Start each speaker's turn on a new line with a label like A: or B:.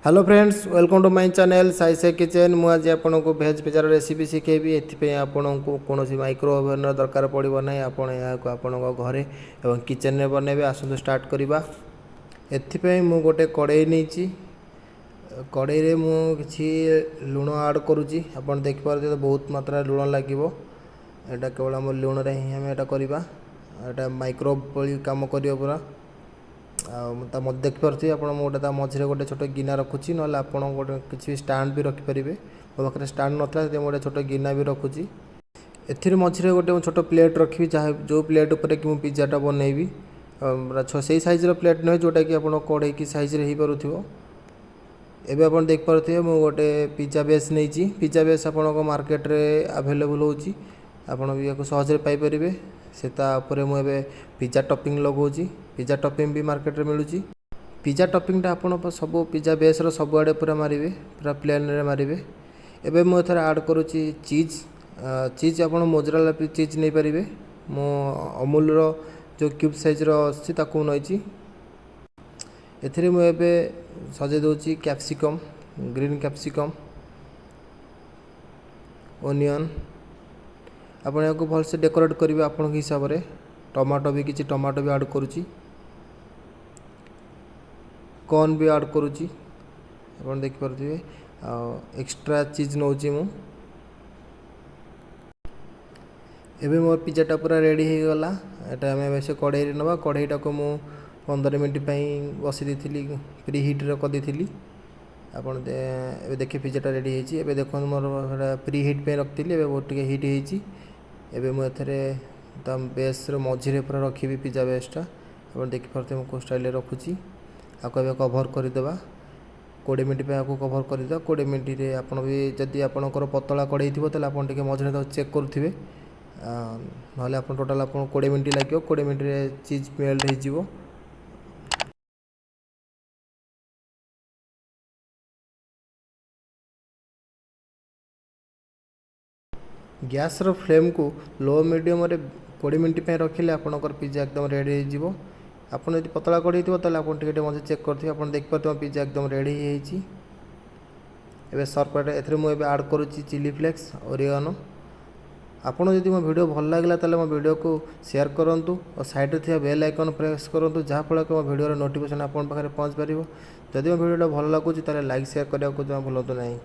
A: Hello friends, welcome to my channel Sai Sai Kitchen. ମୁଁ ଆଜି ଆପଣଙ୍କୁ ଭେଜ୍ ପିଜାର ରେସିପି ଶିଖେଇବି। ଏଥିପାଇଁ ଆପଣଙ୍କୁ କୌଣସି ମାଇକ୍ରୋ ଓଭେନ୍ର ଦରକାର ପଡ଼ିବ ନାହିଁ। ଆପଣ ଏହାକୁ ଆପଣଙ୍କ ଘରେ ଏବଂ କିଚେନ୍ରେ ବନେଇବେ। ଆସନ୍ତୁ ଷ୍ଟାର୍ଟ କରିବା। ଏଥିପାଇଁ ମୁଁ ଗୋଟେ କଡ଼େଇ ନେଇଛି। କଡ଼େଇରେ ମୁଁ କିଛି ଲୁଣ ଆଡ଼୍ କରୁଛି। ଆପଣ ଦେଖିପାରୁଥିବେ, ବହୁତ ମାତ୍ରାରେ ଲୁଣ ଲାଗିବ। ଏଇଟା କେବଳ ଆମ ଲୁଣରେ ହିଁ ଆମେ ଏଇଟା କରିବା। ଏଇଟା ମାଇକ୍ରୋ ଭଳି କାମ କରିବ ପୁରା। ଆଉ ତା ଦେଖିପାରୁଥିବେ ଆପଣ, ମୁଁ ଗୋଟେ ତା ମଝିରେ ଗୋଟେ ଛୋଟ ଗିନା ରଖୁଛି। ନହେଲେ ଆପଣ ଗୋଟେ କିଛି ଷ୍ଟାଣ୍ଡ ବି ରଖିପାରିବେ। ମୋ ପାଖରେ ଷ୍ଟାଣ୍ଡ ନଥିଲା, ସେଥିପାଇଁ ମୁଁ ଗୋଟେ ଛୋଟ ଗିନା ବି ରଖୁଛି। ଏଥିରେ ମଝିରେ ଗୋଟେ ମୁଁ ଛୋଟ ପ୍ଲେଟ୍ ରଖିବି, ଯାହା ଯେଉଁ ପ୍ଲେଟ୍ ଉପରେ କି ମୁଁ ପିଜାଟା ବନେଇବି। ସେଇ ସାଇଜ୍ର ପ୍ଲେଟ୍ ନୁହେଁ, ଯେଉଁଟାକି ଆପଣ କଡ଼େଇକି ସାଇଜ୍ରେ ହେଇପାରୁଥିବ। ଏବେ ଆପଣ ଦେଖିପାରୁଥିବେ, ମୁଁ ଗୋଟେ ପିଜା ବେସ୍ ନେଇଛି। ପିଜା ବେସ୍ ଆପଣଙ୍କ ମାର୍କେଟରେ ଆଭେଲେବୁଲ୍ ହେଉଛି, ଆପଣ ବି ୟାକୁ ସହଜରେ ପାଇପାରିବେ। ସେ ତା ଉପରେ ମୁଁ ଏବେ ପିଜା ଟପିଂ ଲଗାଉଛି। ପିଜା ଟପିଂ ବି ମାର୍କେଟରେ ମିଳୁଛି। ପିଜା ଟପିଂଟା ଆପଣ ସବୁ ପିଜା ବେସ୍ର ସବୁଆଡ଼େ ପୁରା ମାରିବେ, ପୁରା ପ୍ଲେନ୍ରେ ମାରିବେ। ଏବେ ମୁଁ ଏଥର ଆଡ଼୍ କରୁଛି ଚିଜ୍। ଚିଜ୍ ଆପଣ ମୋଜରାଲା ଚିଜ୍ ନେଇପାରିବେ। ମୁଁ ଅମୁଲର ଯେଉଁ କ୍ୟୁବ୍ ସାଇଜ୍ର ଆସୁଛି, ତାକୁ ନେଇଛି। ଏଥିରେ ମୁଁ ଏବେ ସଜେଇ ଦେଉଛି କ୍ୟାପ୍ସିକମ୍, ଗ୍ରୀନ୍ କ୍ୟାପ୍ସିକମ୍, ଓନିଅନ୍। ଆପଣ ଏହାକୁ ଭଲସେ ଡେକୋରେଟ୍ କରିବେ ଆପଣଙ୍କ ହିସାବରେ। ଟମାଟୋ ବି, କିଛି ଟମାଟୋ ବି ଆଡ଼୍ କରୁଛି। କର୍ନ ବି ଆଡ଼୍ କରୁଛି, ଆପଣ ଦେଖିପାରୁଥିବେ। ଆଉ ଏକ୍ସଟ୍ରା ଚିଜ୍ ନେଉଛି ମୁଁ। ଏବେ ମୋ ପିଜାଟା ପୁରା ରେଡ଼ି ହେଇଗଲା। ଏଇଟା ଆମେ ଏବେ ସେ କଢ଼େଇରେ ନେବା। କଢ଼େଇଟାକୁ ମୁଁ 15 ମିନିଟ୍ ପାଇଁ ବସି ଦେଇଥିଲି, ପ୍ରି ହିଟ୍ରେ କରିଦେଇଥିଲି। ଆପଣ ଏବେ ଦେଖି ପିଜାଟା ରେଡ଼ି ହେଇଛି। ଏବେ ଦେଖନ୍ତୁ, ମୋର ସେଇଟା ପ୍ରି ହିଟ୍ ପାଇଁ ରଖିଥିଲି, ଏବେ ବହୁତ ଟିକେ ହିଟ୍ ହେଇଛି। ଏବେ ମୁଁ ଏଥିରେ ତା ବେସ୍ର ମଝିରେ ପୁରା ରଖିବି ପିଜା ବେସ୍ଟା। ଆପଣ ଦେଖିପାରୁଥିବେ ମୁଁ କେଉଁ ଷ୍ଟାଇଲ୍ରେ ରଖୁଛି। ଆକୁ ଏବେ କଭର୍ କରିଦେବା। 20 ମିନିଟ୍ ପାଇଁ ଆକୁ କଭର୍ କରିଦେବା। 20 ମିନିଟ୍ରେ ଆପଣ ବି ଯଦି ଆପଣଙ୍କର ପତଳା କଢ଼େଇ ଥିବ, ତାହେଲେ ଆପଣ ଟିକେ ମଝିରେ ତାକୁ ଚେକ୍ କରୁଥିବେ। ନହେଲେ ଆପଣ ଟୋଟାଲ୍ ଆପଣଙ୍କୁ 20 ମିନିଟ୍ ଲାଗିବ। 20 ମିନିଟ୍ରେ ଚିଜ୍ ମେଲ୍ଟ ହେଇଯିବ। ଗ୍ୟାସ୍ର ଫ୍ଲେମ୍କୁ ଲୋ ମିଡ଼ିୟମ୍ରେ 20 ମିନିଟ୍ ପାଇଁ ରଖିଲେ ଆପଣଙ୍କର ପିଜା ଏକଦମ ରେଡ଼ି ହେଇଯିବ। ଆପଣ ଯଦି ପତଳା କଢ଼େଇ ଥିବ, ତାହେଲେ ଆପଣ ଟିକେ ଟିକେ ମଝିରେ ଚେକ୍ କରୁଥିବେ। ଆପଣ ଦେଖିପାରୁଥିବେ, ପିଜା ଏକଦମ ରେଡ଼ି ହେଇଯାଇଛି। ଏବେ ସର୍ଭ, ଏଥିରେ ମୁଁ ଏବେ ଆଡ଼୍ କରୁଛି ଚିଲି ଫ୍ଲେକ୍ସ, ଓରିଗାନୋ। ଆପଣ ଯଦି ମୋ ଭିଡ଼ିଓ ଭଲ ଲାଗିଲା, ତାହେଲେ ମୋ ଭିଡ଼ିଓକୁ ସେୟାର କରନ୍ତୁ ଓ ସାଇଡ଼୍ରେ ଥିବା ବେଲ୍ ଆଇକନ୍ ପ୍ରେସ୍ କରନ୍ତୁ, ଯାହାଫଳରେ କି ମୋ ଭିଡ଼ିଓର ନୋଟିଫିକେସନ୍ ଆପଣଙ୍କ ପାଖରେ ପହଞ୍ଚି ପାରିବ। ଯଦି ମୋ ଭିଡ଼ିଓଟା ଭଲ ଲାଗୁଛି, ତାହେଲେ ଲାଇକ୍, ସେୟାର କରିବାକୁ ଜମା ଭୁଲନ୍ତୁ ନାହିଁ।